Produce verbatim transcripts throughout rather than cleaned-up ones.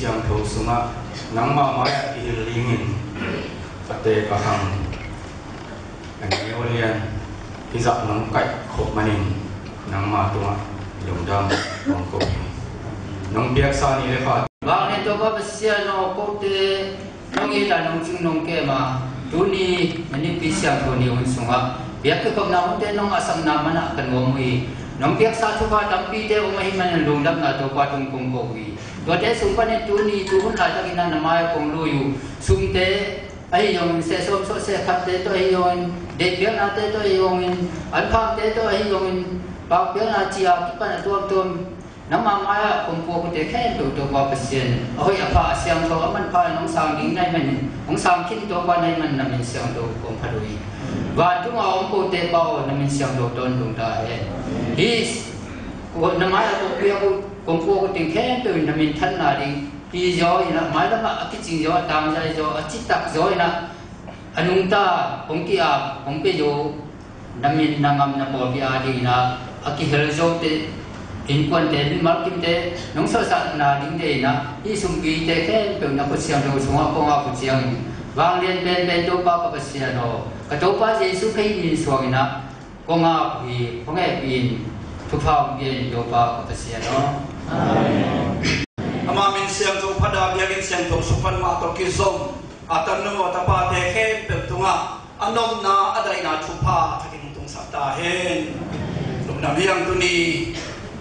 Siangtho sungah nangmah mai-ah i hilh dingin a teek a khang, a neu a lian hizah nong kaih khop manin nangmah tungah lungdam kong ko hi. Nong piaksa ni le kha. Vanglian Topa Pasian aw, kote nong it a nong cing nong kem a, tuni na nipi siangtho ni hun sungah biakpiakkhopna hunte nong a sakna manah ka nuam uh hi. Nong piaksa thupha tampite om ahih manin lungdamna Topa tung kong ko uh hi. Tuate sung panin tuni tuhun laitakin ah na mai-ah kong lui uh. Sumte ahi zongin, sehsawm sawh sehkhatte tawh ahi zongin, deihpiaknate tawh ahi zongin, anphamte tawh ahi zongin, pakpiakna ci-a kipan a tuamtuam nangmah mai-ah kong puak uhte khempeuh Topa Pasian, a hoih a pha a siangtho a manpha in hong sang ding na hih manin, hong sang khin Topa na hih manin na min siangtho kong phat uh hi. Vantung a om kote Pa aw, na min siangtho tawntung ta hen. Hih na mai-ah kong piak uh, kong puak uh teng khempeuh in na minthanna ding, kizaw in ah, mailam ah a kicing zaw, a tangzai zaw, a citak zaw in ah, a nungta hong ki-ap hong pia zaw, na min, na ngam, na pawlpi adingin ah a kihel zote, innkuante, mimal kimte nong suahsakna ding deih in ah, hih sumpite khempeuh na khut siangtho sungah kong ap uh ciangin, vanglian penpen Topa ka Pasian aw, ka Topa Jesuh Khrih min suangin ah kong ap uh hi. Kong hehpih in, thupha hong pia in Topa ka Pasian aw. Amen. Ama min siangtho phat a biakinn siangtho sung pan mah tawh kizom a tanu a tapate khempeuh tungah a nopna a daihna thupha a thakin hong tungsak ta hen. Lungdam hi hang. Tuni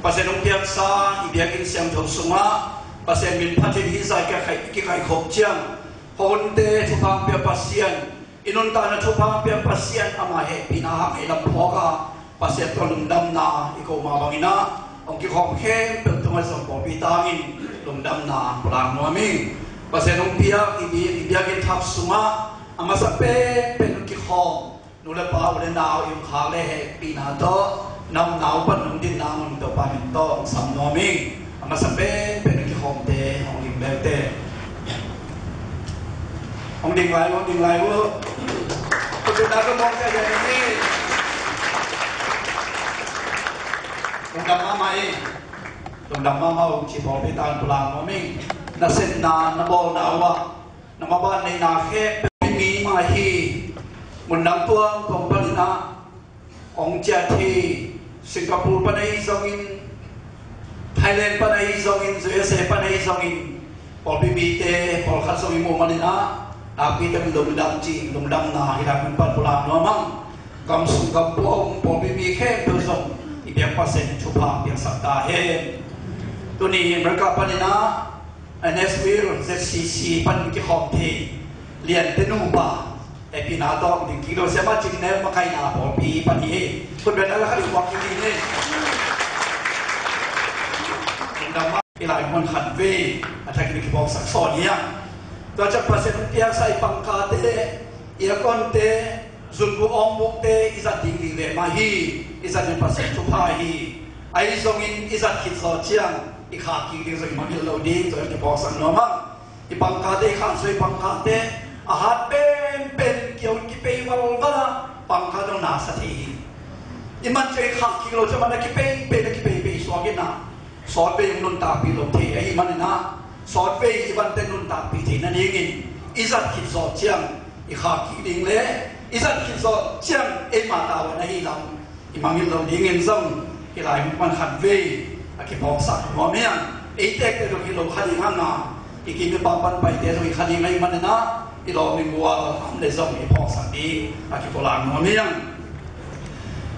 Pasian hong piaksa i biakinn siangtho sungah Pasian min phatin hih zah i kikhaih, kikhaih khop ciang, hunte thupha hong pia Pasian, i nuntakna thupha hong pia Pasian, ama hehpihna hang ei lam phawk a, Pasian tawh lungdamna i ko mah bangin ah, hong kikhawm khempeuh tungah zong pawlpi tangin lungdamna pulak nuam ing. Pasian hong piak i bi-, i biakinn thak sungah a masa penpen hong kikhawm nu le pa, u le nau, i hong khak le hehpihna tawh, na omna uh pan nong dinna hong Topa min tawh hong sam nuam ing. A masa penpen hong kikhawmte hong ding bek teh. Hong ding lai uh, hong ding lai uh. Khut beng na ka mawng cia cia ni. Lungdam mahmah hi. Lungdam mahmah uh ci pawlpi tangin pulak nuam ing. Nasepna na bawlna uh ah, na maban neihna khempeuh mi mah hi. Mun dang tuamtuam panin ah hong ciah hi. Singapore pan ahi zongin, Thailand pan ahi zongin, U S A pan ahi zongin, pawlpi mite pawlkhat zong i muh manin ah, nakpi takin lungdam cih, lungdamna hih lai mun pan pulak nuam ing. Gam sung gam pua a om pawlpi mi khempeuh zong i biak Pasian in thupha piaksak ta hen. Tuni America panin ah Nashville Z C C pan kikhawm thei Liante nupa, hehpihna tawh ding kik lo, siamah Cing Neu makaihna pawlpi pan hi. Khut beng na la kha ding buak kik ding hi. Lungdam mah. Hih lai mun khatvei a thakin kiphawksak sawn hi hang. Tua ciang Pasian hong piaksa i pangkhate, i airconte, zunbu awngbukte i zat ding vive mah hi. I zat ding Pasian thupha hi. Ahi zongin i zat khit zawh ciang i khak kik ding zong i mangngilh lo ding, tua kiphawksak nuam ing. I pangkhate, i khak zawh i pangkhate a hat penpen kiho in kipei valval a, pangkha dong na sa thei hi. I man ciang i khak kik lo ciang man a kipei pei, na kipei pei suak in ah, sawtvei hong nuntakpih lo thei ahih manin ah, sawtvei i vante nuntakpih theih nadingin i zat khit zawh ciang i khak kik ding le i zat khit zawh ciang eima tavuan ahih lam i mangngilh lo dingin zong hih lai mun pan khatvei a kiphawksak nuam hi hang. Ei tektek lo hi lo kha ding hang a, i kim i pam pan paite zong hi kha ding ahih manin ah, i lawm i mual a om leh zong i phawksak ding a kipulak nuam hi hang.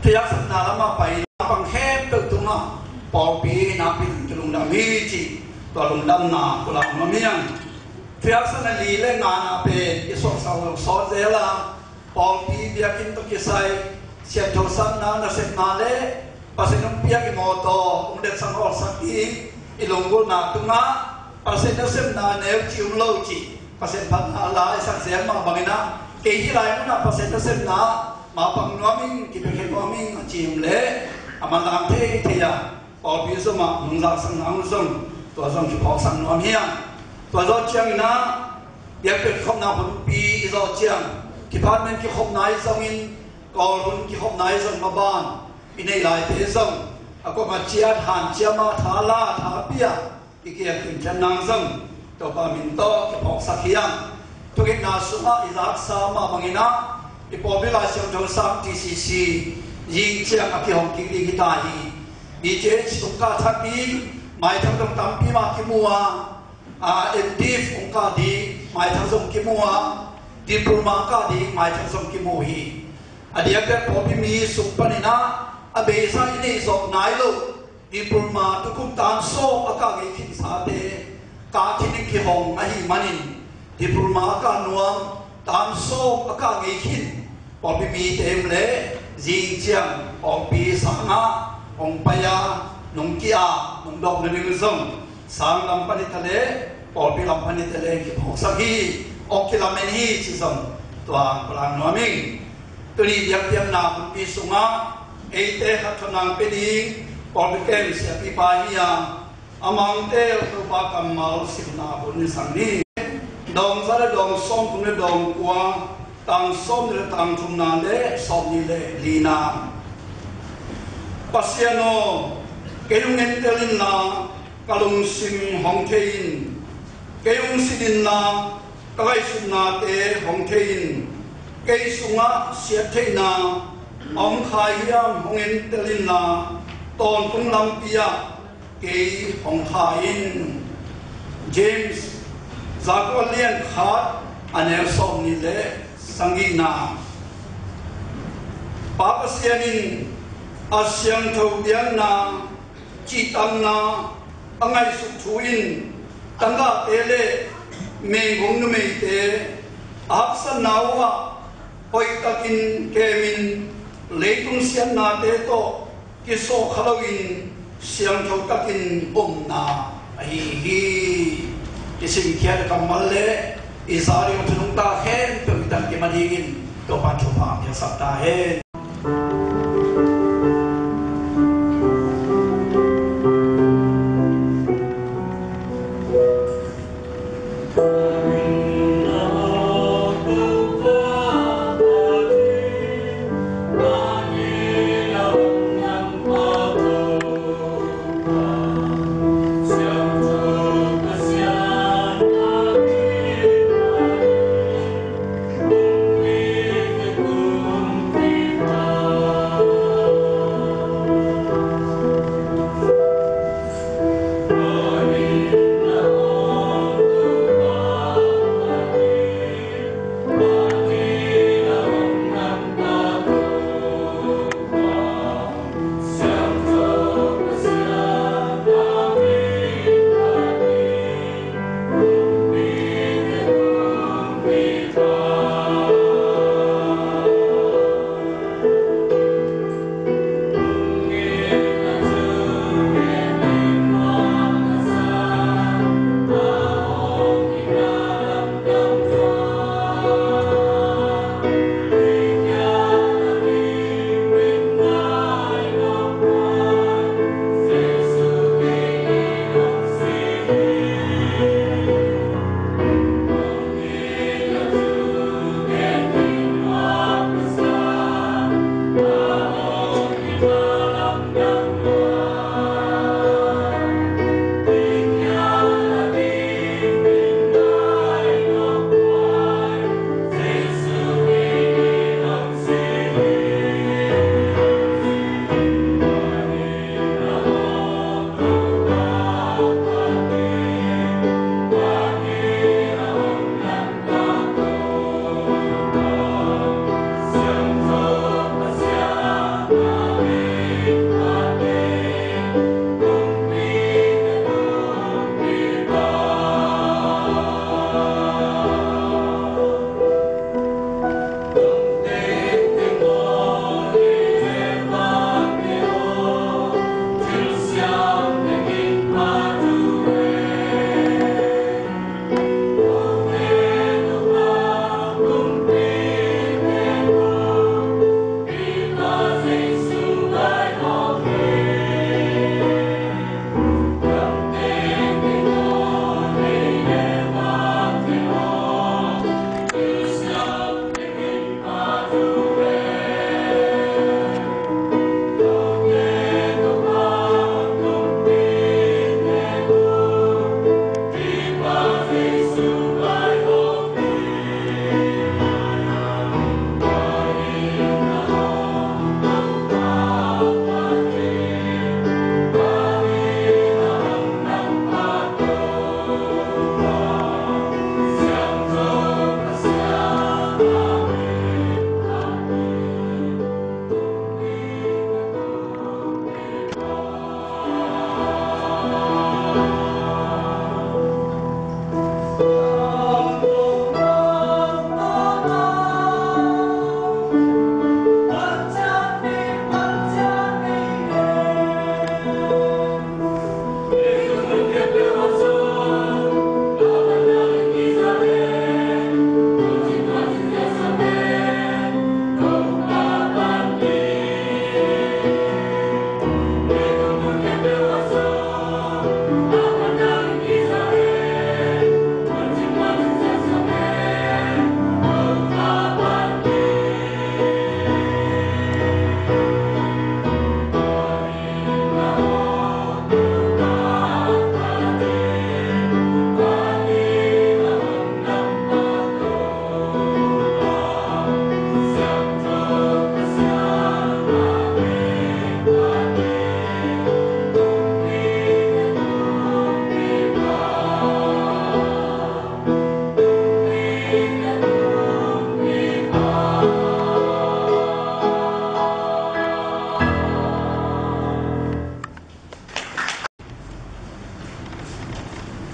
Thuhilhsakna lamah pai, a pang khempeuh tungah pawlpi nakpi takin kilungdam hi cih tua lungdamna pulak nuam hi hang. Thuhilhsakna li le ngana pen i suaksak lo sawt zel a, pawlpi biakinn tawh kisai siangthosanna, nasepna le Pasian hong piak i mawtaw hong detsang hawlsak ding i lunggulhna tungah Pasian nasepna neu ci um lo cih Pasian phatna la i sak zel mah bangin ah, kei hih lai munah Pasian nasepna mapang nuam ing, kipiakhia nuam ing a ci um leh a manlang thei thei a, pawlpi zomah nungzak sak nang zong, tua zong kiphawksak nuam hi hang. Tua zawh ciangin ah biakpiak kikhopna hunpi i zawh ciang, department kikhopna ahi zongin, Kawl hun kikhopna ahi zong, maban i neih laite zong a kuamah ciat hanciam a, tha la, tha pia i kiang khinkhian nang zong, Topa min tawh kiphawksak hi hang. Thungetna sungah i zaksa mah bangin ah i pawlpi Lai Siangtho sang T C C zing ciang a kihong kik ding hi ta hi. B Th ung kah thak ding maithang zong tampi mah kimu a, a, M.Div ung kah ding maithang zong kimu a, diploma kah ding maithang zong kimu hi. A diakdiak pawlpi mi sung panin ah a beisa i neih zawh nai loh diploma tukum tan sawm a kah ngei khinsate kah khin in kihong ahih manin, diploma a kah nuam tan sawm a kah ngei khin pawlpi mite um leh zing ciang pawlpi sangah hong pai a, nong ki-ap nong dawp nading zong sang lam pan hi ta leh pawlpi lam pan hi ta leh kiphawksak hi. Awk kilamen hi ci zong tua palang nuam ing. Tuni biakpiakna hunpi sungah eite khat thawnang pia ding pawlpi kem siapipa hi a, a mangte Topa kammal simna hun i sang ni. Dawng za le dawng sawmthum le dawng kua, tang sawmnih le tang thumna le sawmnih le lina. Pasian aw, kei hong entel inla, ka lungsim hong thei in. Kei hong sit inla, ka ngaihsutnate hong thei in. Kei sungah siattheihna a om kha hiam hong entel inla, tawntung lampi ah kei hong kha in. James zakua lian khat a neu sawmnih le sagihna. Pa Pasian in a siangtho biakna cihtakna a ngaihsut thu in tanggahte le mengkong numeite a haksatna uhah hoihtakin kemin leitung siatnate tawh kisawhkha loin siangtho takin omna ahi hi. I simkhiat kammal le i za ding a thunung ta khempeuh i tan kim a dingin Topa thupha piaksak ta hen.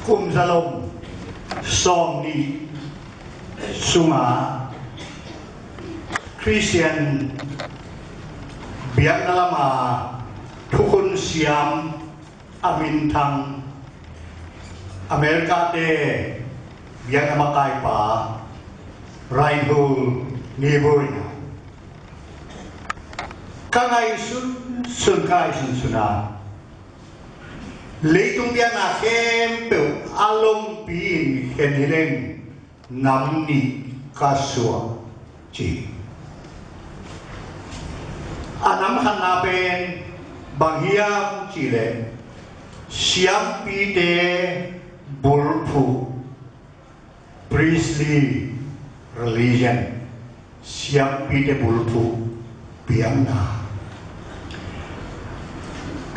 Kum zalom sawm nih sunga Khristian biakna lama thukhun siam a minthang America te biakna makaipa Reinhold Niebuhr in ka ngaihsun sun ka ngaihsun suna leitung biakna khempeuh a lompi in khen hi leng nam nih ka suah ci. A nam khatna pen bang hiam cih leh siampite bulphuh, priestly religion, siampite bulphuh biakna.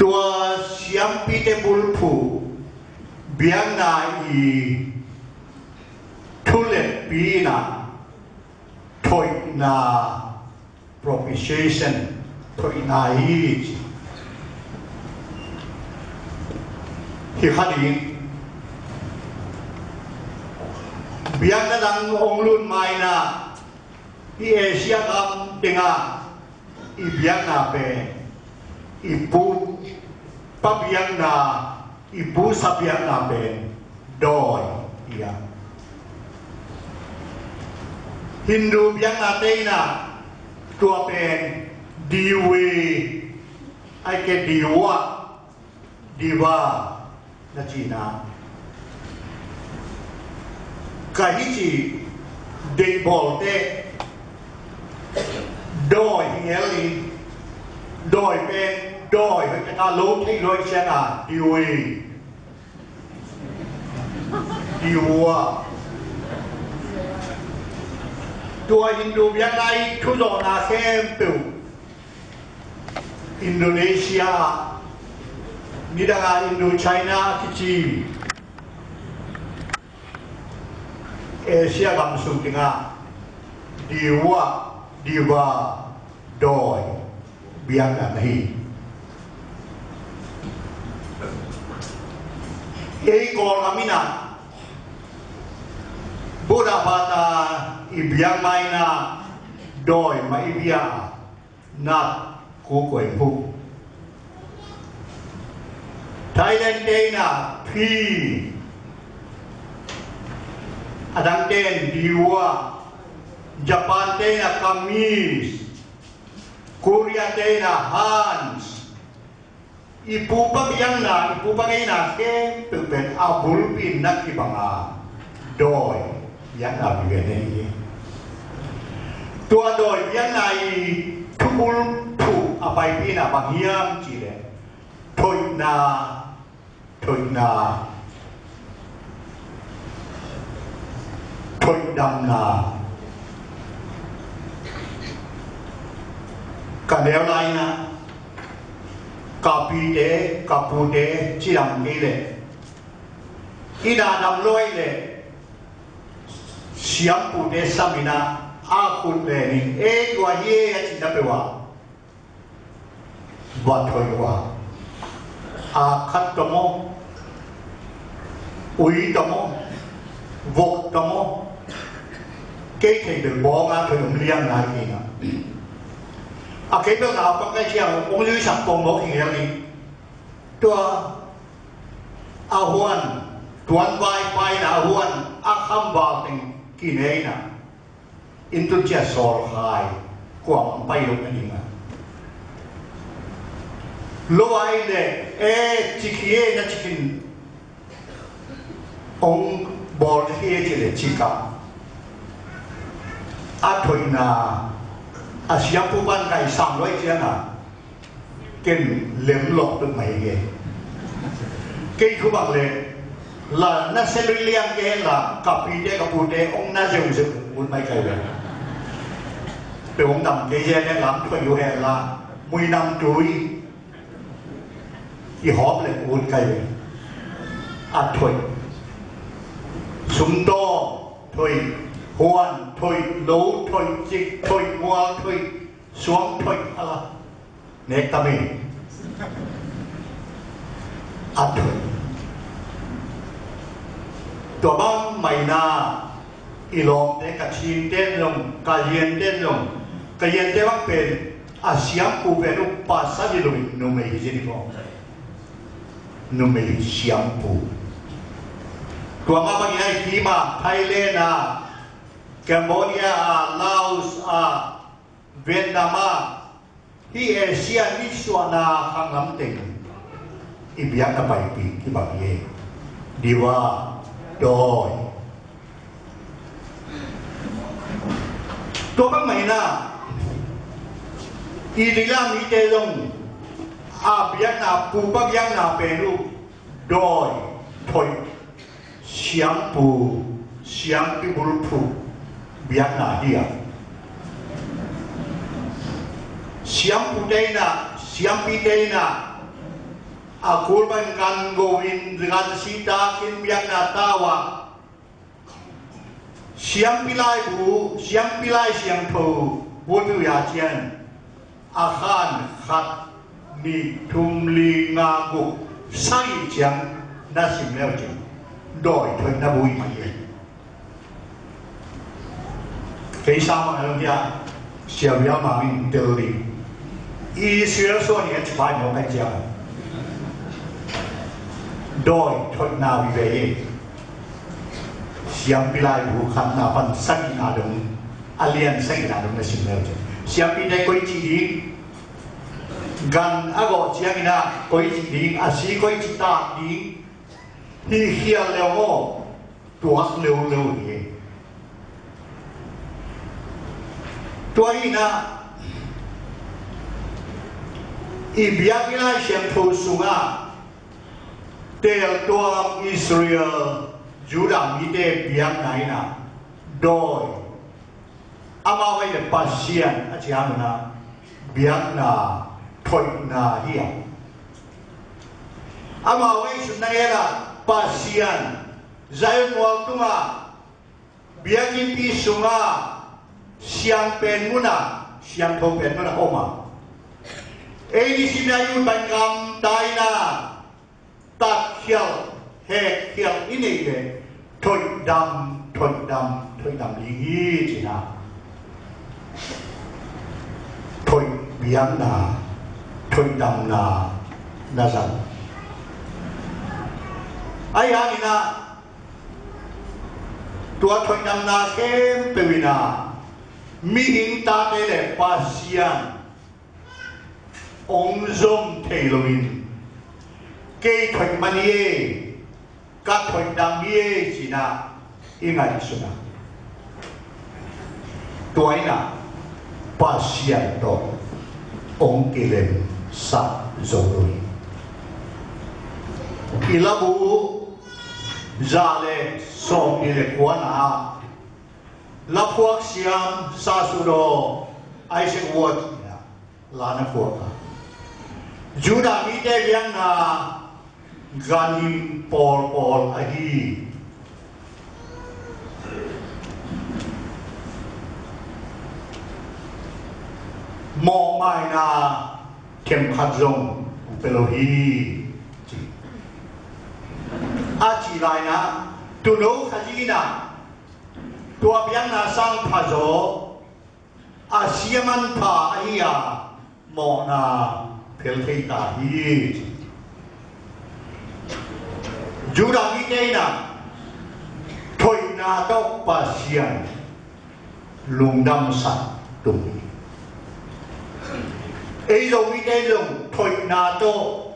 Tua siampite bulphuh biakna i thuletpi in ah thoihna, propitiation, thoihna hi ci. Hi kha ding, biakna dang hong lut ma in ah i Asia gam tengah i biakna pen i pupa biakna, i pusa biakna pen dawi hi a. Hindu biakna te in ah tua pen diwi, ai ke diwa, diwa na cihna. Ka hih ci deihbawlte dawi hi ngel in, dawi pen dawi hoih taka lo thei lo ciang a diwi, diwa. Tua Hindu biakna i thuzawhna khempeuh Indonesia, nidanga Indochina kici Asia gam sung tengah diwa, diwa, dawi biakna na hi. Ei Kawlgam in ah Buddha bata i biak ma in ah dawi mah i biak a, nat ku kuai phu. Thailand te in ah phi, a dangte in diwa, Japan te in ah kamis, Korea te in ah hans. I pupa biakna, i pupa ngeina khempeuh pen a bulpi in na kibang a dawi biakna biakna hi. Tua dawi biakna i thubulphuh a paipi in ah bang hiam cih leh thoihna, thoihna, thoihdamna. Ka neu lai in ah ka pite, ka pute cidam kei leh i na dam lo ahih leh siampute sam in ah a khut len in ei tua hi e a cihna peuh ah va thoih uh a, a khat tawh maw, ui tawh maw, vok tawh maw, kei thei bel bawng a thoih om liang nai kei na. A kei bel na pang kai ciang ong zui sak kong mawk hi ngel hi. Tua a huan, tuan vai pai na a huan a kham val teng kinei na. Inn tun ciah sawl khai, kuamah pai lo na ding a. Lo ai le, e, cik hi e na cikin ong bawl hi e ci le cik a. A thoihna, a siampu pan kai sang lo ai ciang a. Ken lem lok tuk mai nge. Kei khu bang le la na se lui liang ke la ka pite ka pute ong na zeu zeu ut mai kai le. Pe ong dam ke ye ne lam thoi yu he la mui nam tui. I hop le ut kai le. A thoi. Sum to thoi. Huan thoi, lo thoi, cik thoi, mual thoi, suang thoi, ala. Nek tami. A thoi. Tua bang mah in ah, i lawmte, ka thinte zong, ka ziante zong, ka ziante bang pen a siampu pen upa sa hi lo in numei hi zen hi ko. Numei siampu. Tua mah bangin ah i kim ah, Thailand ah, Cambodia ah, Laos ah, Vietnam ah, hih Asia nisuahna khanglam teng i biakna paipih kibang hi. Diva, dawi. Tua bang mah in ah, i dila mite zong a biakna, pupa biakna pen uh dawi, thoih, siampu, siampi bulphuh biakna hi a. Siampute in ah, siampite in ah, a kul bang gan go in, gan sitakin biakna tau a, siampi laibu, siampi lai siangtho bulphuh a cian, a khan khat, nih, thum, li, nga, guk, sagih ciang na sim leu cin, dawi thoihna bu hi mah hi. Kei sa mah a lo hia, Sia Vial Mang in tel ding. Israel suan hi a, ci pai mawk a ciang, dawi thoihna vive hi. Siampi laibu khatna pan sagihna dong, a lian sagihna dong na sim leu cin, siampite koici ding, gan a gawh ciangin ah koici ding, a si koici tak ding, hih khial leu maw, tuak leuleu hi. Tua hi in ah, i biakna Lai Siangtho sungah, teltuam Israel, Judah mite biakna in ah, dawi, amau ahi le Pasian a ci a, biakna thoihna hi a. Amau ahi sutna ngel ah Pasian Zion mual tungah, biakinnpi sungah, siang pen munah, siangtho pen munah om a, ei nisim a i ut bang gamta in ah, tatkhial, hekkhial i neih leh, thoihdam, thoihdam, thoihdam ding hi, ci-in ah, thoih biakna, thoihdamna na zang. Ahi hangin ah, tua thoihdamna khempeuh in ah, mihing tate le Pasian hong zom thei loin, kei thoih man hi ei, ka thoihdam hi ei, ci-in ah i ngaihsun a, tua in ah Pasian tawh hong kilemsak zo lo hi. I labu za le sawmnih le kuana ah, laphuak siam Sa Su Daw, Isaac Watts in ah la na phuak a, Judah mite biakna ganhing pawlpawl ahi, mawhmaina themkhat zong pia lo hi, ci. A cih lai-in ah, Tuuno Khazi in ah, tua biakna sang phazaw, a sia manpha ahi a, mawhna phel thei ta hi, ci. Judah mite in ah, thoihna tawh Pasian lungdamsak tung hi. Ei Zomite zong thoihna tawh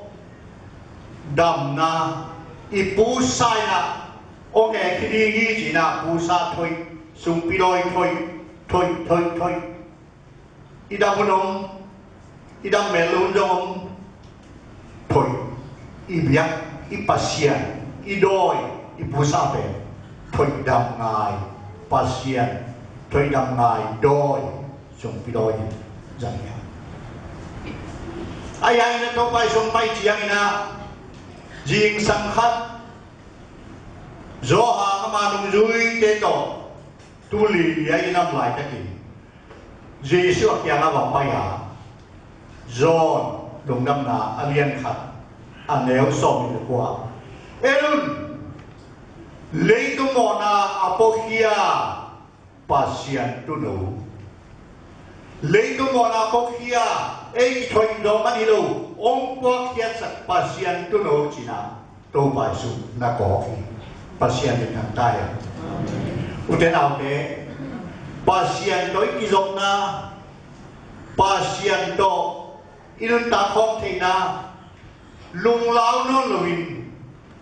damna i pusa in ah, hong heh khin ding hi, ci-in ah, pusa thoih, sungpi dawi thoih, thoih, thoih, thoih. I dam hun om, i dam mel lo hun zong om, thoih, i biak, i Pasian, i dawi, i pusa pen thoihdam ngai, Pasian, thoihdam ngai dawi, sungpi dawi zang hi a. Ahi hangin ah Topa i sung pai ciangin ah, zingsang khat, Johan ama nungzuite tawh, tu li a i nam laitakin, Jesuh a kiangah va pai a, John Lungdamna a lian khat, a neu sawmnih le kua, en un, Leitung mawhna a puakhia Pasian tuuno, leitung mawhna a puakhia, ei kithoih zawh man hi lo, hong puakkhiatsak Pasian tuuno cih na Topa Jesu na kawk hi. Pasian in thangtak hen. Ute naute, Pasian tawh i kizopna, Pasian tawh i nuntak khawm theihna, lunglau nawn loin,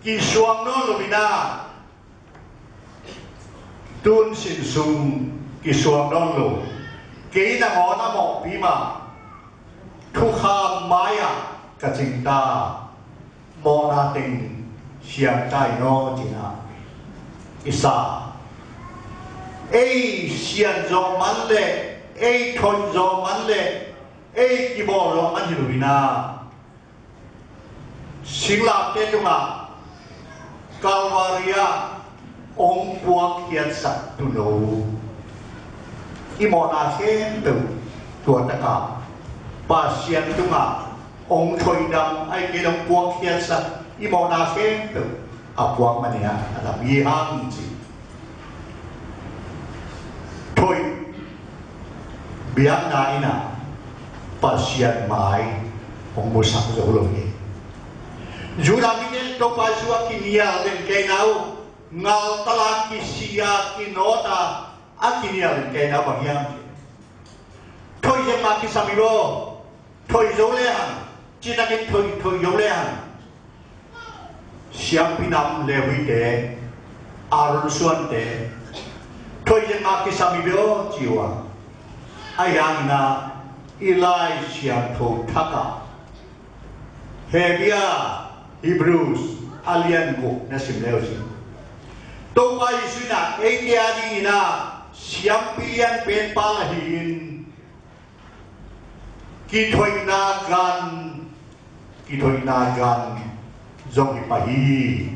kisuang nawn loin ah, tun sin sung kisuang nawn lo. Kei nangawn a mawhpi mah, thukham mai-ah ka cingta, mawhna teng siangta in aw, ci-in ah i sa. Ei sian zawh man leh, ei thoih zawh man leh, ei kibawl zawh man hi lo-in ah, singlamteh tungah, Kalvari ah hong puakkhiatsak tuuno, i mawhna khempeuh tua takah Pasian tungah hong thoihdam, ahih kei leh hong puakkhiatsak, i mawhna khempeuh a puak man-in ah a dam hi hang, ci. Thoih biakna in ah Pasian mai hong musak zo lo hi. Judah mite in Topa Jesu a kinial den kei na uh, ngaltal a, kisia, kinawt a, a kinial den kei na uh bang hiam cih leh, thoih zia mah kisam hi lo. Thoih zo le hang, citakin thoih, thoih zo le hang, siampi nam Levite, Aaron suante, thoih zia mah kisam hi lo, ci uh a. Ahih hangin ah i Lai Siangtho thak ah, Hebru, Hebrews a lian guk na sim le uh cin, Topa Jesu in ah eite adingin ah siampi lianpen pa la hi-in, kithoihna gan, kithoihna gan zong hi pah hi.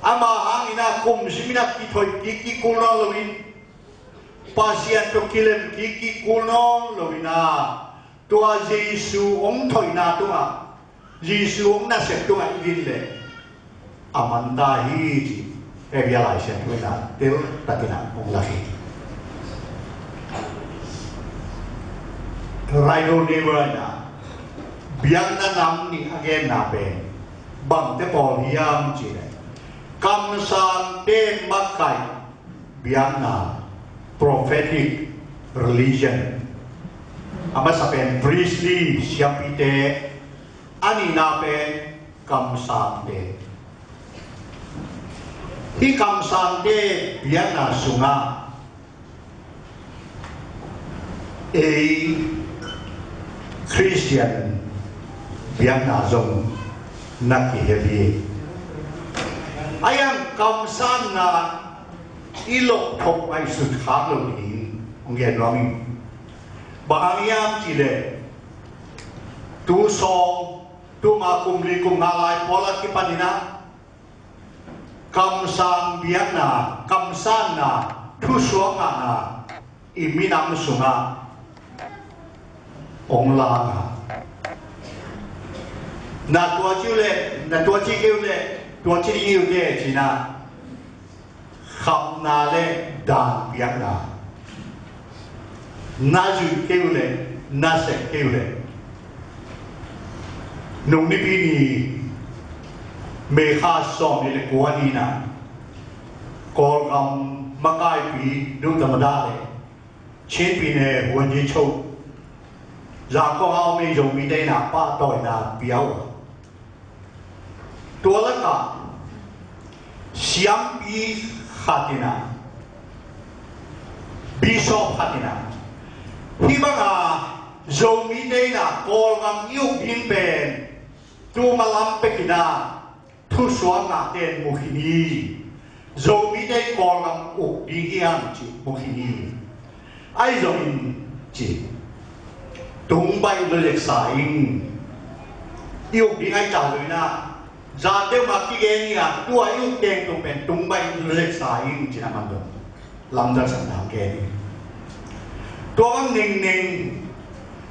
Ama hangin ah kumzim in ah kithoih kik kul nawn loin, Pasian tawh kilem kik kul nawn loin ah, tua Jesu hong thoihna tungah, Jesu hong nasep tungah i din leh a man ta hi, ci Hebru Lai Siangtho in ah teltakin ah hong lak hi. Righto neighbor, in ah biakna nam nih a genna pen bangte pawl hiam cih leh, kamsangte makaih biakna, prophetic religion. A masa pen priestly, siampite. A nihna pen kamsangte. Hih kamsangte biakna sungah ei Khristian biakna zong na kihel hi. Ahih hang kamsanna i lawhthawh ngaihsut khak lo ding hong gen nuam ing. Bang hang hiam cih leh, tu sawm, tuma kum li kum nga lai pawl a kipanin ah, kamsang biakna, kamsanna, thusuak ngahna i minam sungah hong lang a, na tua ci uh leh, na tua ci kei uh leh, tua ci ding hi uh teh, ci-in ah, khapna le daan piakna, na zuih kei uh leh, na sep kei uh leh. Nung Nipi ni, May kha sawmnih le kua ni-in ah, Kawlgam makaipi duhtamada le Chin Pyine Huan Yi Cho, Zangkong a om ei Zomite in ah pahtawina pia uh a, tua lakah siampi khat in ah, bishop khat in ah, hih banga Zomite in ah Kawlgam i uk ding pen tu malam pek in ah thusuak ngahte in mu khin hi. Zomite Kawlgam uk ding hi hang cih mu khin hi. Ahi zongin ci, tung baih lua zeksa ing. I uk ding ahi ta lo in ah, zan deuh mah kigen hi a, tua i uk teng tung pen tung baih lua zeksa ing, ci-in a man dong lamdang sang dang gen hi. Tua bang nengneng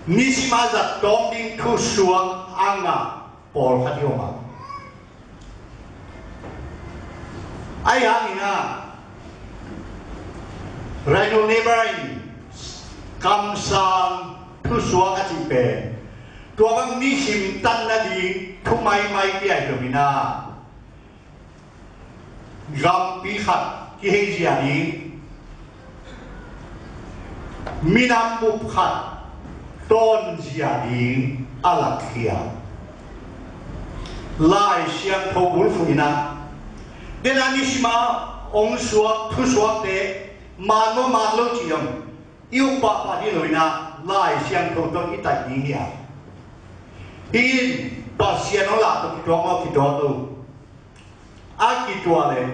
nisim a zat tawm ding thusuak a ngah pawlkhat i om a, a Ahi hangin ah, Rhino Neighbor in kamsang thusuak a cih pen tua bang nisim tan nading thu maimai kia hi lo in ah, gampi khat kiheizia ding, minam bup khat tawnzia ding a lakkhia. Lai Siangtho bulphuh in ah, den a nisim a hong suak thusuakte man maw man lo cih zong i up pahpah ding hi lo in ah, Lai Siangtho tawh i taih ding hi a. Hih in Pasian hong lah tawh kituak maw kituak lo, a kituak leh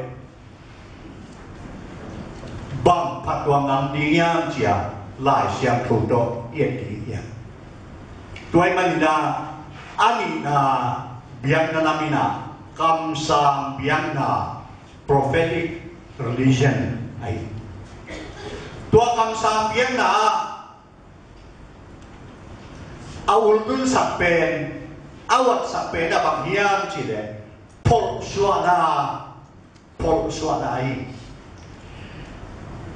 bang phattuam nam ding hiam ci a Lai Siangtho tawh i et ding hi a. Tua ahih manin ah, a nihna biakna nam in ah kamsang biakna, prophetic religion ahi. Tua kamsang biakna ah a ultunsak pen, a uatsak pen a bang hiam cih leh pholhsuahna, pholhsuahna ahi.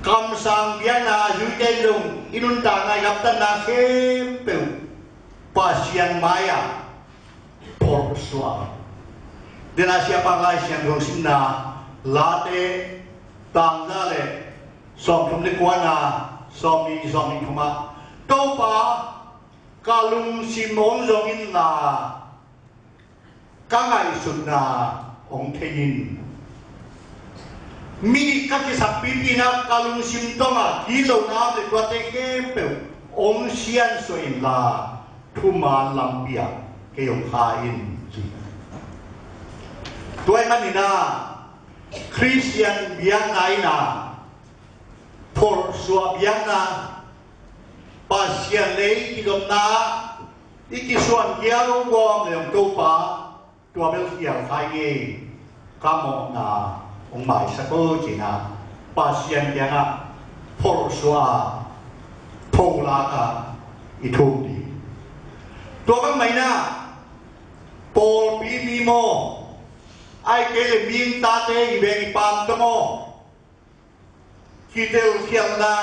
Kamsang biakna a zuite in zong i nuntakna, i gamtatna khempeuh Pasian mai-ah pholhsuah. Den a siapa Lai Siangtho simna Late tang za le sawmthum le kuana, sawmnih, sawmnih thum ah, Topa, ka lungsim hong zong inla, ka ngaihsutna hong thei in. Midik ka kisakpipi in ah ka lungsim tawngah gitlohna om leh tuate khempeuh hong siansuah inla, thuman lampi ah kei hong kha in, ci. Tua ahih manin ah Khristian biakna in ah pholhsuah biakna, Pasian le i kizopna, i kisuan kia lo gawm le hong Topa, tua bel khial khai nge, ka mawhna hong maisak o, ci-in ah Pasian kiangah pholhsuah a, pholak a i thum ding. Tua bang mah in ah pawlpi mi maw, ahih kei leh mihing tate, i veng i paam tawh maw, kitel khialhna,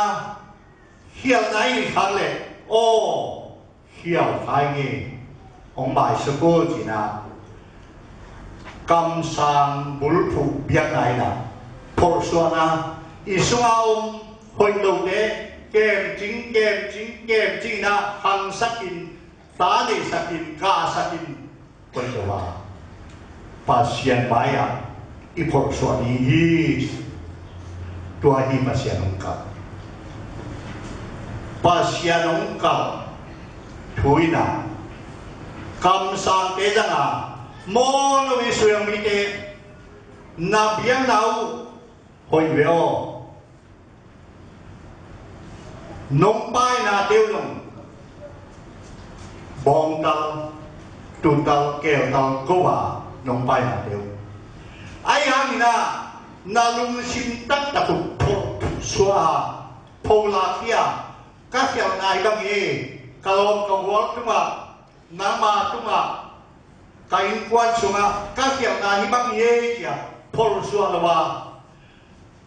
khialhna i khak leh, aw, khial khai nge, hong maisak o, ci-in ah kamsang bulphuh biakna in ah pholhsuahna, i sungah om hoih lote kemcing, kemcing, kemcing in ah khangsak in, ta neisak in, kahsak in, koih lo a, Pasian mai-ah i pholhsuah ding hi. Tua hi Pasian hong kalh, Pasian hong kalh thu in ah, kamsangte zang a, mawl lo i sui-ang mite, na biakna uh hoih ve aw. Nong painate uh zong bawngtal, tutal, keeltal ko a nong painate uh. Ahi hangin ah na lungsim taktak uh pholhsuah a, pholak hi a, ka khialhna hi bang hi, ka lawm ka gual tungah, nangma tungah, ka innkuan sungah ka khialhna hi bang hi, ci a pholhsuah lo a,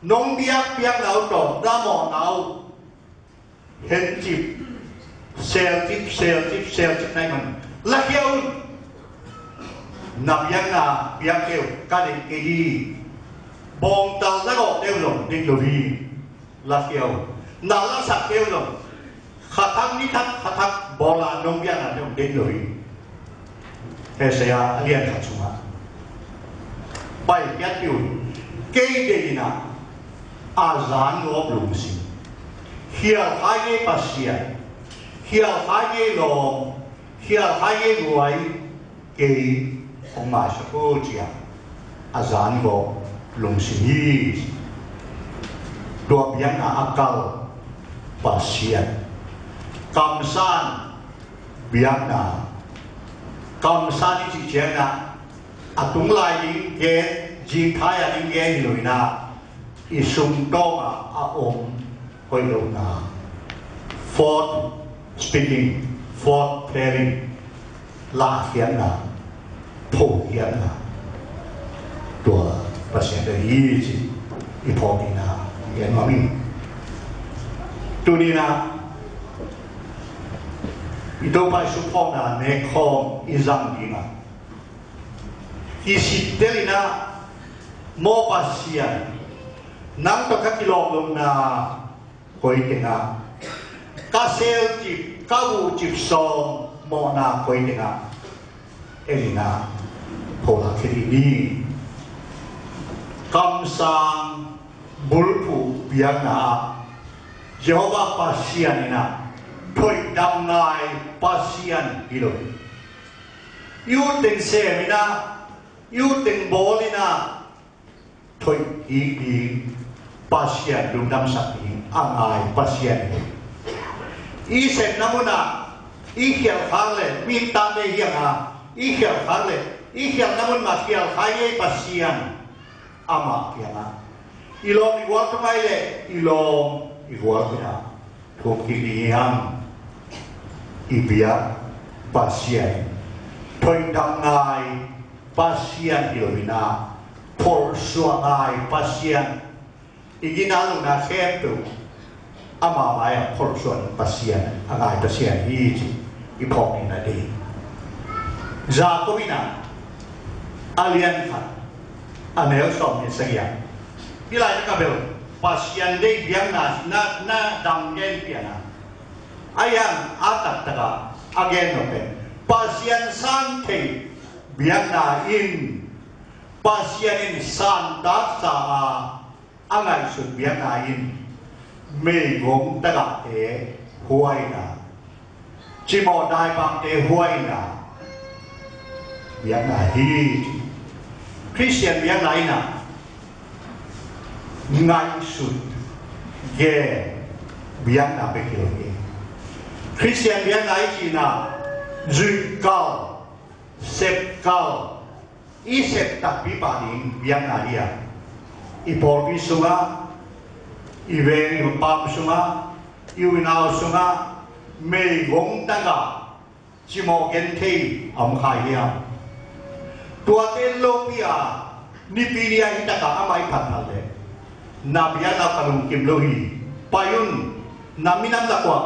nong biakpiakna uh tawh na mawhna uh hencip, selcip, selcip, selcip na hih man lakhia un. Na biakna biakte uh ka deih kei hi. Bawngtal na gawhte uh zong deih lo hi. Lakhia un. Na lasakte uh zong kha thak ni thak, kha thak bawl a nong biaknate uh deih lo hi. Isaiah a lian khat sungah, paikhiatpih un, kei deih in ah a zan gawp lungsim, khial khai ngei Pasian, khial khai ngei lawm, khial khai ngei guai, kei hong maisak o, ci a a zan gawp lungsim hi. Tua biakna a kal Pasian. Kamsan biakna, kamsan i cih ciangin ah a tung lai ding gen, zingthai a ding gen hi lo in ah, i sungtawng ah a om hoih lohna, forth speaking, forth telling, lahkhiatna, phokhiatna, tua Pasian deih hi ci i phawk ding a gen nuam hi. Tuni-in ah i Topa Jesu phawkna nek khawm i zang ding a, kisittel in ah, maw Pasian, nang tawh ka kilawm lohna koi teng ah, ka selcip, ka huhcip sawm mawhna koi teng ah, en in ah, pholak khia dih ni. Kamsang bulphuh biakna ah Jehovah Pasian in ah thoihdam ngai Pasian hi lo hi. I ut teng sem in ah, i ut teng bawl in ah, thoih kik ding Pasian, lungdamsak ding a ngai Pasian hi. I sepna mun ah i khialh khak leh, mihing tate hi hang a, i khialh khak leh, i khialhna mun mah khialh kha ngei Pasian amah kiangah, i lawm i gual tung ai leh, i lawm i gual kiangah thum kik ding hi hang. I biak Pasian, thoihdam ngai Pasian hi lo in ah, pholsuah ngai Pasian, i ginat lohna khempeuh ama mai-ah pholsuah Pasian, a ngai Pasian hi ci i phawk ding a deih. Jakob in ah a lian khat, a neu sawm nih sagih ah, hih lai-ah ka bel Pasian deih biakna na, na dang gen pian a, a hiang a taktak ah a gen nop pen, Pasian san thei biakna in, Pasian in santak sa a, a ngaihsut biakna in meigong tagahte huaina, cimawh daibangte huaina biakna hi. Khristian biakna in ah ngaihsut gen biakna bek hi lo hi. Khristian biakna i cih in ah zuih kal, sep kal, i sep takpi pah ding biakna hi a, i pawlpi sungah, i veng i paam sungah, i unau sungah meigong tagah, cimawh genthei a om kha hiam? Tuate lopi a, nipi ni a hi takah amah i phatphat leh, na biakna ka lungkim lo hi, pai un, na minam lak uah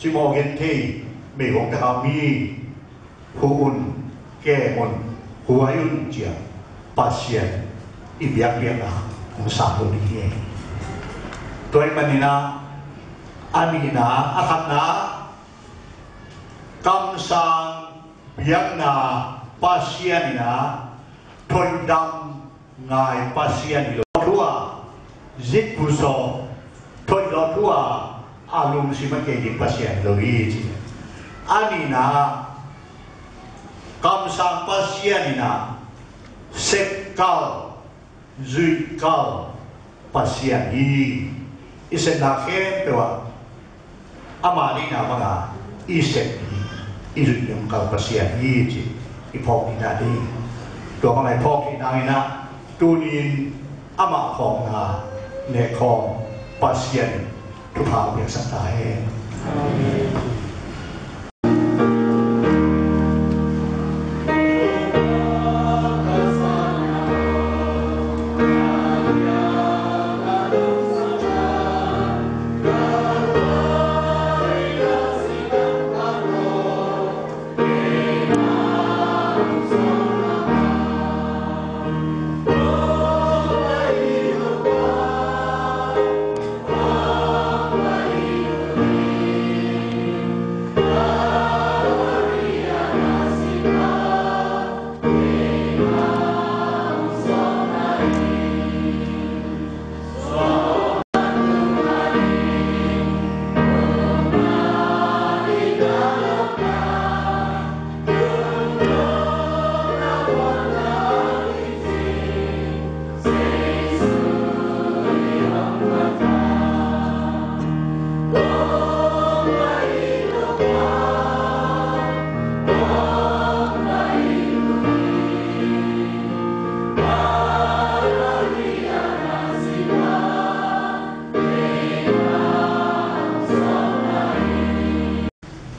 cimawh genthei meigong tagah om hi, huh un, kem un, huai un ci-a Pasian i biakpiakna hong sang lo ding hi. Tua ahih manin ah, a nihna, a khatna, kamsang biakna Pasian in ah thoihdam ngai Pasian hi lo. Thu a zikphusaw, thoih lawh thu a, a lungsim a kei ding Pasian hi lo hi ci. A nihna, kamsang Pasian in ah sep kal, zuih kal Pasian hi. I sepna khempeuh ah ama deihna banga i sep hi, i zuih ding kal Pasian hi ci i phawk ding a deih. Tua banga i phawk theih nangin ah, tuni-in amah phawkna nek khawm Pasian in thupha hong piaksak ta hen. Amen.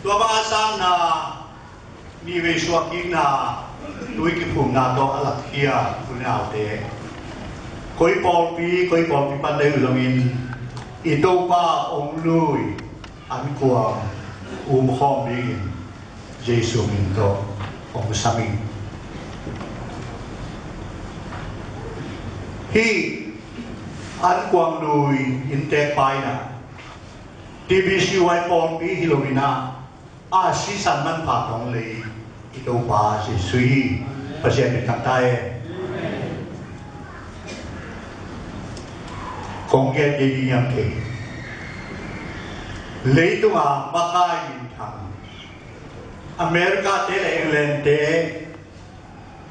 Tua bang a sanna, nivei suahkikna, tui kiphumna tawh a lakkhia u le naute, Koi pawlpi, koi pawlpi pan nei uh zongin i Topa hong lui an kuang umkhawm dingin Jesu min tawh hong sam ing. Hih an kuang lui inntek paina T B C Y pawlpi hi lo in ah, a sisan manpha tawng lei i Topa Jesu hi. Pasian min thang ta hen. Kong gen kei ding hiam kei? Leitungah makai minthang, America te le England te,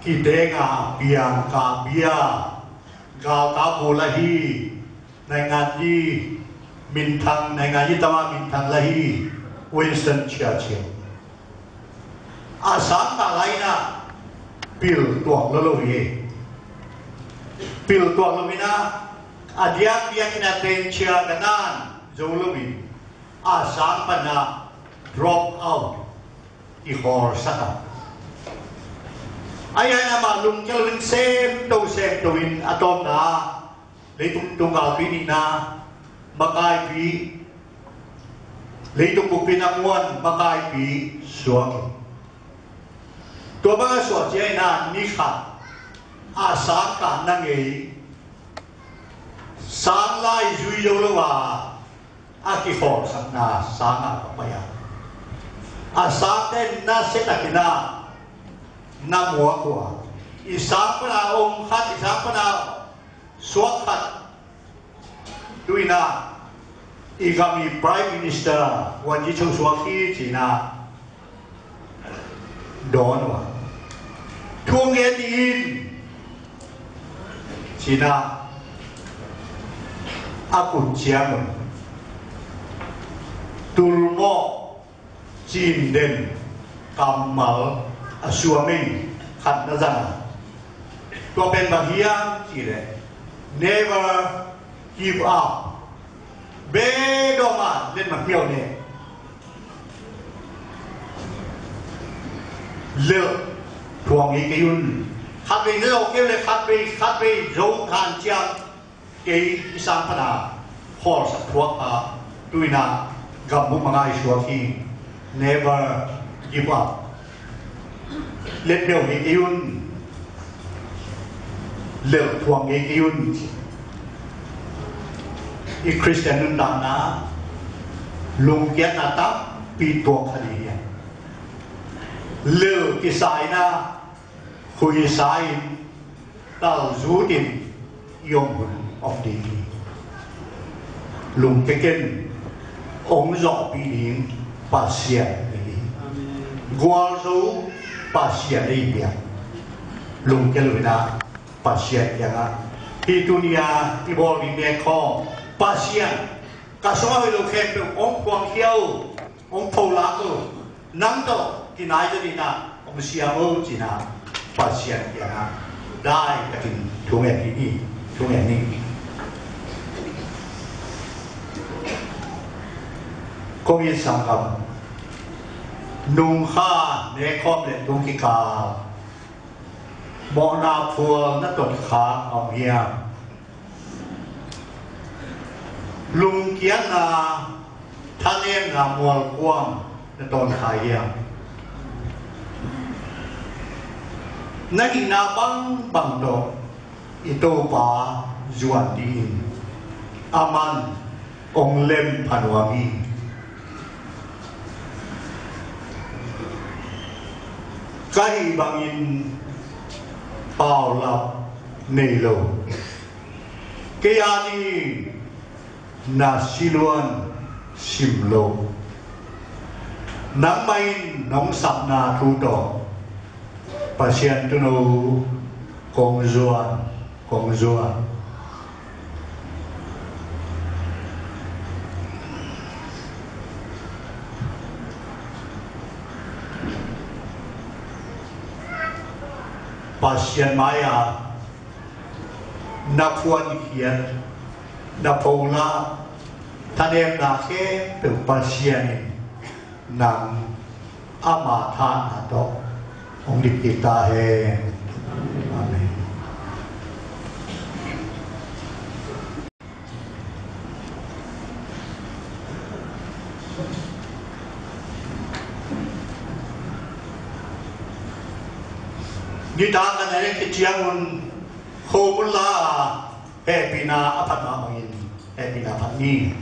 kitenga piang ka bia, galkap bul ahi, naingan i minthang, naingan i tama minthang la hi, Winston Churchill. A sang ta lai na pil tuak lo lo hi. Pil tuak lo mi na a diak diak in a ten chia ka nan zo lo mi. A sang pana drop out, i hor saka. Ai ai na ma lungkel lung sem to sem to in a tom na. Leitung tung galpi nihna makaipi, leitung buppi na muan makaipi suak. Tua bang a suak ciang ina ni khat a sang kah na ngei, sang lai zui zo lo a, a kikhawlsakna sang a ka pai a. A sangte na se takin a na muak uh a. I sang pana om khat, i sang pana suak khat. Tu ina i gam i Prime Minister Wan Ji Cho suak hi cina dawn uh a. Thu ngen in cina a kut ciang un tulmawh cin den kammal a suam in khat na zang a. Tua pen bang hiam cih leh, never give up. Be dawma len ma hiau ne. Lel thuang ngei kei un. Khat vei ne lo kei le khat vei, khat vei zo than ciang kei i sang pana khawlsak thuak a, tu ina gambup a ngai suak hi. Never give up. Let beuh hi kei un. Lel thuang ngei kei un. I Khristian nuntakna lungkiatna tampi tuak kha ding hi. Lel kisa ina khuisa in talzut in i om hun om ding hi. Lungkia ken, hong zawhpih ding Pasian i hi. Gualzo Pasian i hi. Lungkia lo ina Pasian kiangah, hih tuni-a i bawl ding nek khawng Pasian, ka sungah hoih lo khempeuh hong phuangkhia uh, hong pholak uh, nang tawh kinai zaw dingin ah hong siam uh cih ah Pasian kiangah dai takin thu ngen hi. Thu ngen hi. Kong it sanggam, nungkha nekkhawm le tung kikal mawhna phual na tonkhak a om hiam? Lungkiatna, thanemna mualkuang na tonkhak hiam? Na hihna bangbang tawh i Topa zuan dingin aman hong lem pha nuam hi. Ka hih bangin paulap nei lo. Kei a ding na siluan sim lo. Nangmah in nong sapna thu tawh Pasian Tuuno kong zuan, kong zuan. Pasian mai-ah na phuankhiat, na phola, thanemna khempeuh Pasian in nang ama thahatna tawh hong dip kik ta hen. Amen. Nitak a na lek khit ciangun khawm unla, hehpihna a phat mah bangin hehpihna phat ni.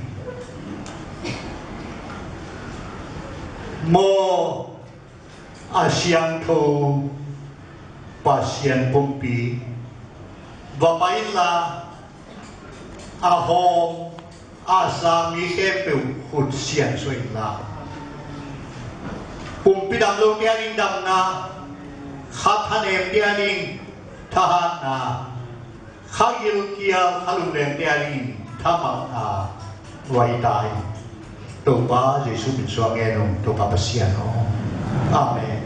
Maw, a siangtho Pasian pumpi, va pai inla, a hawm a sang mi khempeuh khut siangsuah inla, pumpi dam lote ading damna, kha thanemte ading thahatna, kha gilkial kha lunglengte ading thahatna, vai ta in. Topa Jesu min suang ngen ung, Topa Pasian aw. Amen.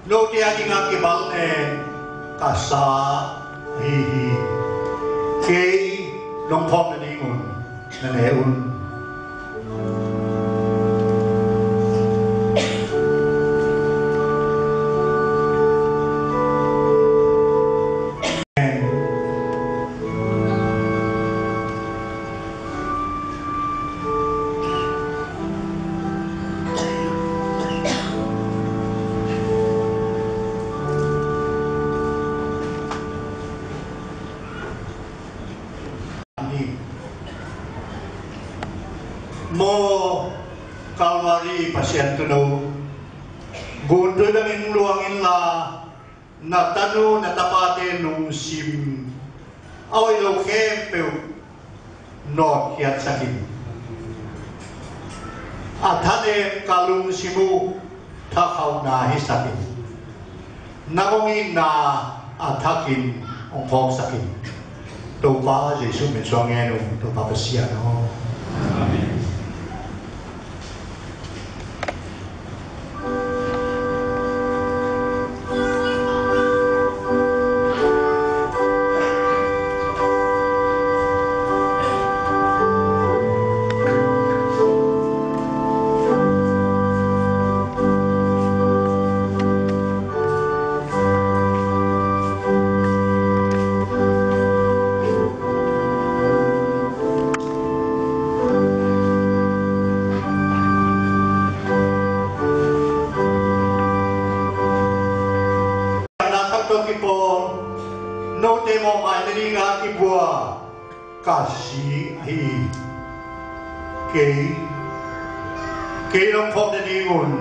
Note a dingin a kimal nen ka sa ahi hi. Kei nong phawk nadingun na ne un. Maw, Calvary Pasian Tuuno, guntui bangin luang inla, na tanu na tapate lungsim a hoih lo khempeuh nawtkhiatsak in. A thanem ka lungsim uh thakhauhna hisak in. Nang hong itna a thakin hong phawksak in. Topa Jesu min suang ngen ung, Topa Pasian aw. Amen. Na thak tawh kipawl, note mawhmaina dinga kibua ka si ahi hi. Kei, kei nong phawk nadingun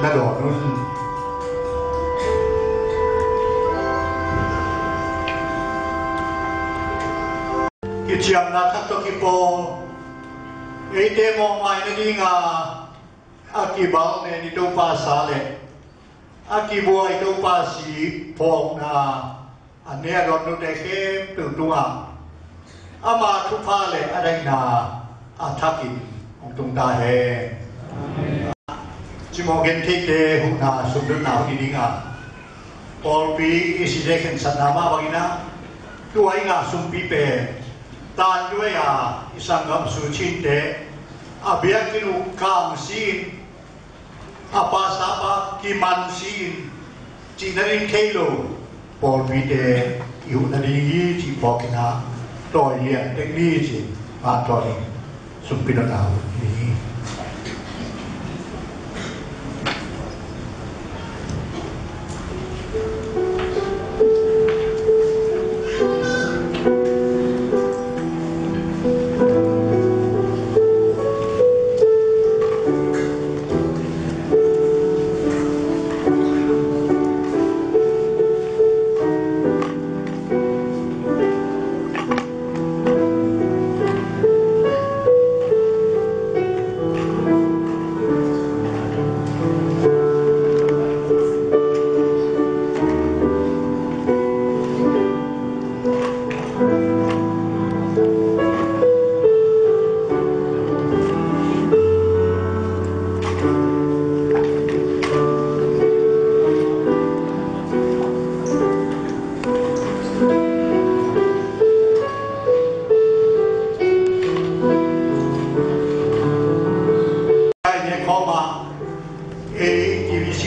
na dawn un. Kiciamna thak tawh kipawl, eite mawhmaina dinga a kibal nen i Topa sa le a kibua i Topa si phawkna a ne a dawn note khempeuh tungah ama thupha le a daihna a thakin hong tung ta hen. Cimawh gentheite huhna sumdonna hun i dingah pawlpi i site khensatna mah bangin ah tua i ngah sumpi pen tanduai a i sanggam sucinte a biakinn uh kang si-in a pasapa kiman si-in cihna ding thei lo pawlpite i huh nading hi cih phawkin ah tawi lian tek ni ci-in mah tawi ding sumpi nopna uh hi.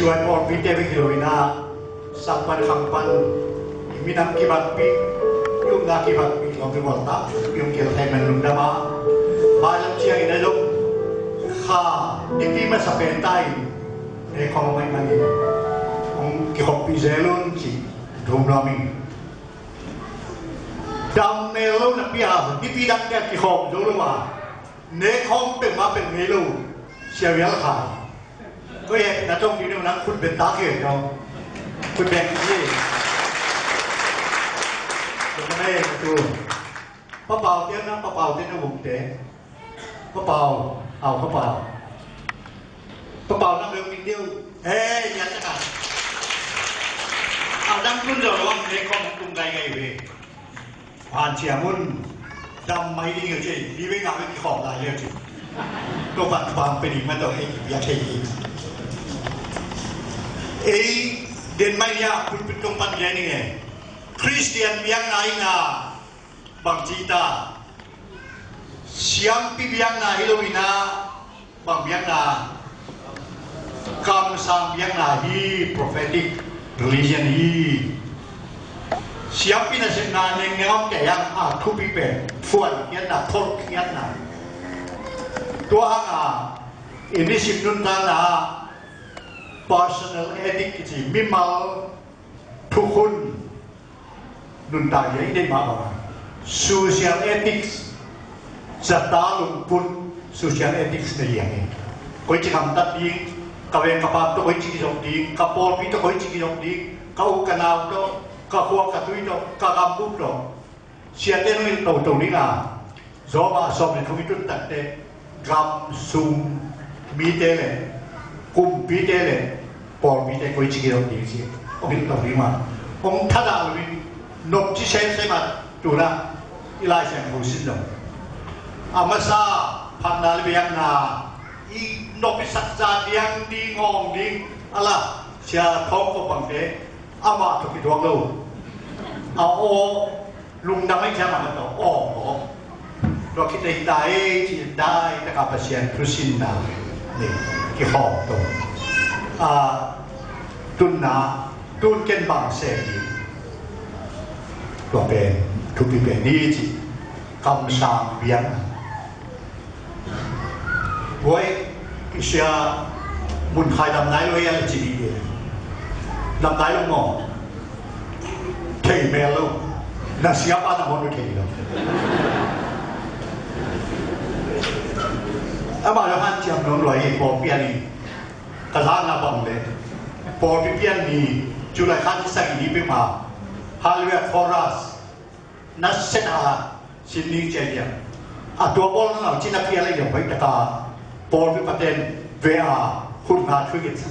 Tuai pawlpite bek hi lo in ah, sang pan khang pan i minam kibakpih, i upna kibakpih, lawm i gualtak i hong kihel thei man lungdam a, mailam ciangin a zong kha nipi masa pen ta in, ne khawng maimai in hong kikhopih zel un ci. Thum lawm in dam mel lo napi a nipi dangte a kikhawm zo lo a, ne khawng peuhmah peuh ngei lo. Sia Vial Khai, koi hehpihna tawng ding nang khut beng ta kei tawng. Khut beng kei. Tua mah e tu. Pa Pau te na, Pa Pau te na, Vung te. Pa Pau, au Pa Pau. Pa Pau na mel min deuh. Hei, yan na ka. Au dang kun zo lo ang ne khawng tung gai gai ve. Hanciam un, dam mai ding hi ci, hi vei ngah vei kikhawm lai hi ci. Topa'n thupha hong pia ding mah tawh hei, biak hei hi. Ei, den mai hi a, pulpit kong pan gen ing e. Khristian biakna ing a, bangci ta. Siampi biakna hi lo in ah, bang biakna? Kamsang biakna hi, prophetic religion hi. Siampi nasepna nengngeng om kei a, a thupi pen phuankhiatna, tholhkhiatna. Tua hang a i nisim nuntakna ah personal ethic kici, mimal thukhun nuntak hi a, i deih mah bang a social ethics, zata lungput social ethics na hi a hi. Koici gamtat ding, ka veng ka pam tawh koici kizop ding, ka pawlpi tawh koici kizop ding, ka u ka nau tawh, ka khua ka tui tawh, ka gambup tawh. Siate nong hilh toto ding a, Rom a sawm le thum i tun takteh, gam sung mite le kumpite le pawlpite koici kizop ding ci. Hong hilh toto ding mah. Hong thadah loin nopci semsem a, tu-in ah i Lai Siangtho sin zong a masa phatna le biakna i nop i sak zah ding, ding awng ding a la, Sia Thawng Kop bangte amah tawh kituak lo. A aw lungdam ahih ciangin amah tawh aw aw. Tua khit teh i dai, i dai taka Pasian thusinna ni kikhawm to. A, tunna, tun ken bang sem ding. Tua pen thupi pen ni ci, kamsang biakna. Buai, i sia mun khai lam nai lo hia le ci ni. Lam nai lo maw? Thei mel lo. Na siapa na maw, na thei lo. Amah lo hanciam lo lua hi, pawlpi a ni. Ka zak na bang le pawlpi pian ni, July kha ni sagih ni peuhmah, Hallelujah Chorus na set a sin ning ciai dia. A tua bawl na lau cina pia lai dia, hoih taka pawlpi paten ve a, khut nga thui gen sa.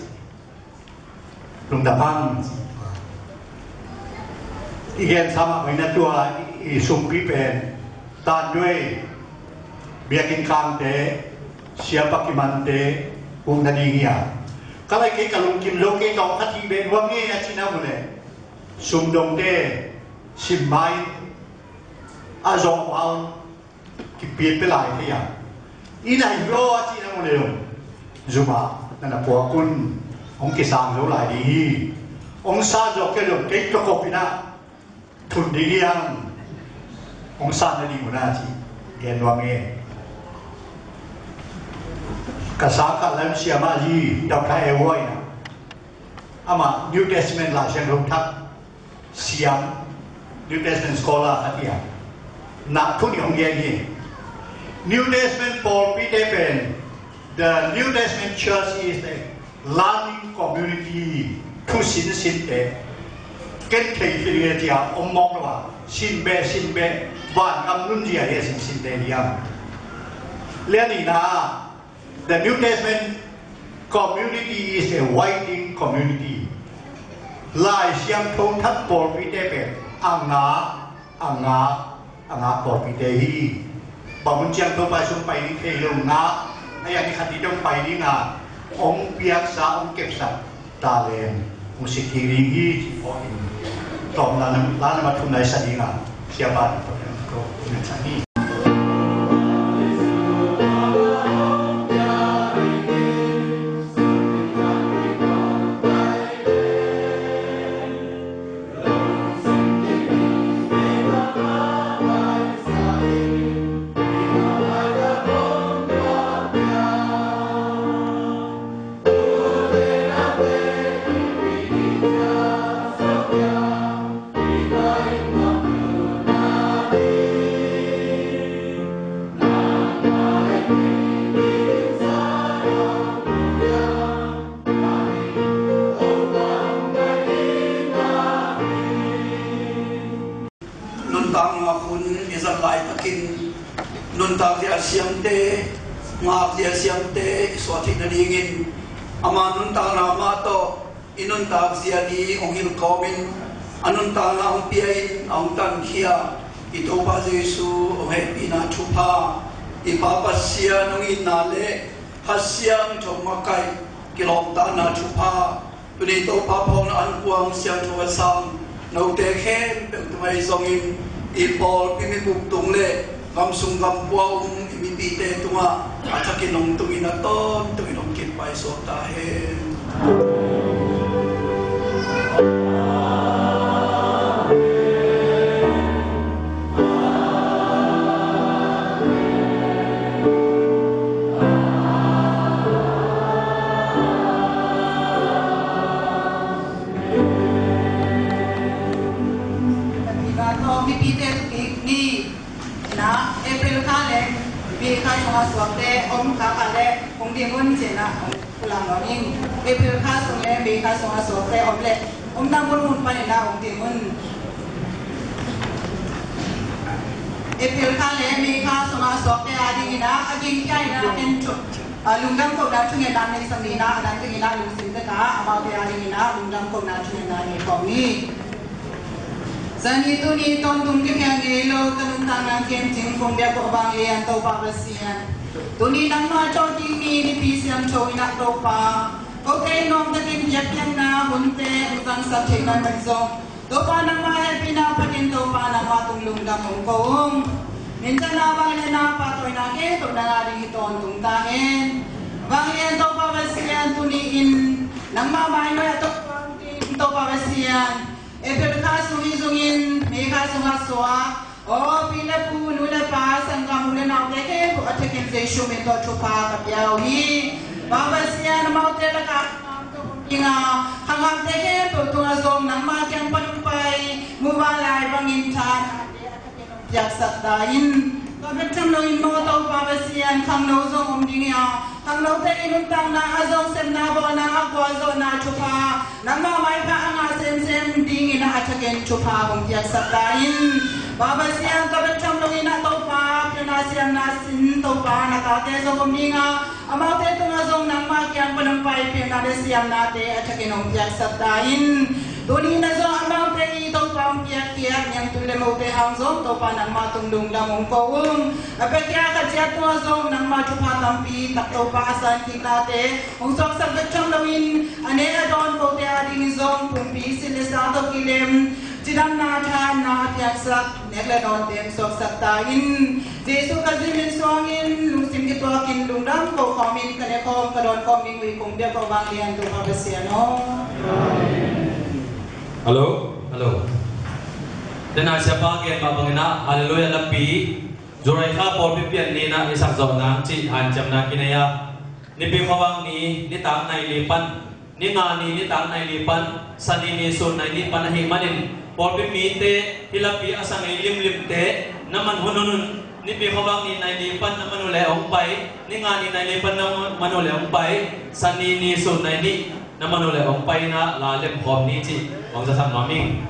Lungdam hang. I gen sa mah bangin a tua i sumpi pen Tanduei biakinn kangte, siapa kimante, hukna ding hi a. Ka lai kei ka lungkim zo kei, ka hong khat hi beh nuam ngei a cina mu le. Sumdongte sim mai a zawh val kipia pia lai thei a. Inn ah hi lo a cihna mu le zong, zum ah na na puak un, hong kisang zo lai ding hi. Hong san zawh kei zong kei tawh kop inn ah thun ding hi hang. Hong san nading un a ci. Gen nuam e. Ka sangkah lam siamah hi, Doctor Ewa in ah, amah New Testament Lai Siangtho thak siam, New Testament scholar khat hi a, na thu nih hong gen hi. New Testament pawlpite pen, the New Testament church is the learning community, thu sinsinte. Ken thei khin hi cia om mawk lo a, sin beh, sin beh, vangam nunzia hi a, sinsinte hi a. Lian i na, the New Testament community is a waiting community. Lai Siangtho thak pawlpite pen a ngak, a ngak, a ngak pawlpite hi. Bang hun ciang Topa sung pai ding thei lo ngak, a yang i khat i dong pai ding a, hong piaksa, hong kepsak talent hong sik kik ding hi ci phawk in, tawpna lam, la lam a thum lai sa ding a, siapa in ko, ko, ko, ko, ko, ko, siamte, ngakzia siamte i suah theih nadingin ama nuntakna mah tawh i nuntak zia ni hong hilh kawmin a nuntakna hong pia-in a hong tankhia i Topa Jesu hong hehpihna thupha, i Pa Pasian hong itna le Kha Siangtho makaih kilawmtatna thupha, tuni Topa phawkna ankuang siangtho a sang note khempeuh tungah i zongin i pawlpi mibuk tung le gam sung gam pua um i mipite tungah a thakin hong tungin a tawntungin hong kipaisuak ta hen. Mipite tawh kik ni. Na, April kha le May kha sungah suakte om kha kha le hong ding un ci-in ah hong pulak nuam ing. April kha sung le May kha sungah suakte om le omna munmun panin ah hong ding un. April kha le May kha sungah suakte a dingin ah a gingkhia in ah en thu, a, lungdam kohna thungetna nei sam ni in ah a dang dingin ah lungsim tek ah amaute a dingin ah lungdam kohna thungetna nei khawm ni. Zani tuni tawntung kikhial ngei lo ka nuntakna kem cing kong biak ko vanglian Topa Pasian. Tuni nangmah tawh ding ni nipi siangtho in ah Topa, kote in nuamtakin biakpiakna hunte hong zangsak theih nan man zong Topa nangmah hehpihna phatin Topa nangmah tung lungdam hong ko ung. Minthanna vangliatna pahtawina khempeuh nang a ding hi tawntung ta hen. Vanglian Topa Pasian, tuni in nangmah mainuai ah Topa hong ding Topa Pasian, April kha sung hi zongin May kha sungah suak aw pi le pu, nu le pa, sanggam u le naute khempeuh a thakin Jesu min tawh thupha ka pia uh hi. Pa Pasian, amaute lakah khangham tawh om ding a, khanghamte khempeuh tungah zong nangmah kiang pan hong pai mumal lai bangin tha nate a thakin hong piaksak ta in. Tua bek tham loin maw Topa Pasian, khangno zong om ding hi a, khangnote i nuntakna ah zong sepna bawlna a gualzawhna thupha nangmah maipha a ngah semsem dingin a thakin thupha hong piaksak ta in. Pa Pasian, tua bek tham loin ah Topa pilna siamna sin Topa na tate zong om ding a, amaute tungah zong nangmah kiang pan hong pai pilna le siamnate a thakin hong piaksak ta in. Tuni in ah zong amaute i Topa hong piakkhiat niangtui le mote hang zong Topa nangmah tung lungdam hong ko ung. A piakhia khat ciat tungah zong nangmah thupha tampi tak Topa a san kiknate hong suaksak bek tham loin a nek a dawn kote a dingin zong pumpi sin le sa tawh kilem cidamna thahatna a piaksak nek le dawnte hong suaksak ta in. Jesu Khazih min suangin lungsim kituakin lungdam ko khawmin ka nek khawm ka dawn khawm ding uh hi kong biak ko vanglian Topa Pasian aw. Hello, hello. Tena siapa gen mah bangin ah Halleluiah lampi July kha pawlpi pian ni in ah i sak zawh nang cih hanciamna kinei a, Nipi khuavak ni nitak nai li pan, ni nga ni nitak nai li pan, Sani ni sun nai ni pan ahih manin pawlpi mite hih lampi a sa ngei limlimte na man hunhun un. Nipi khuavak ni nai li pan na man uh leh hong pai, ni nga ni nai li pan na man uh leh hong pai, Sani ni sun nai ni na man uh leh hong pai in ah la lemkhawm ni cih hong zasak nuam ing.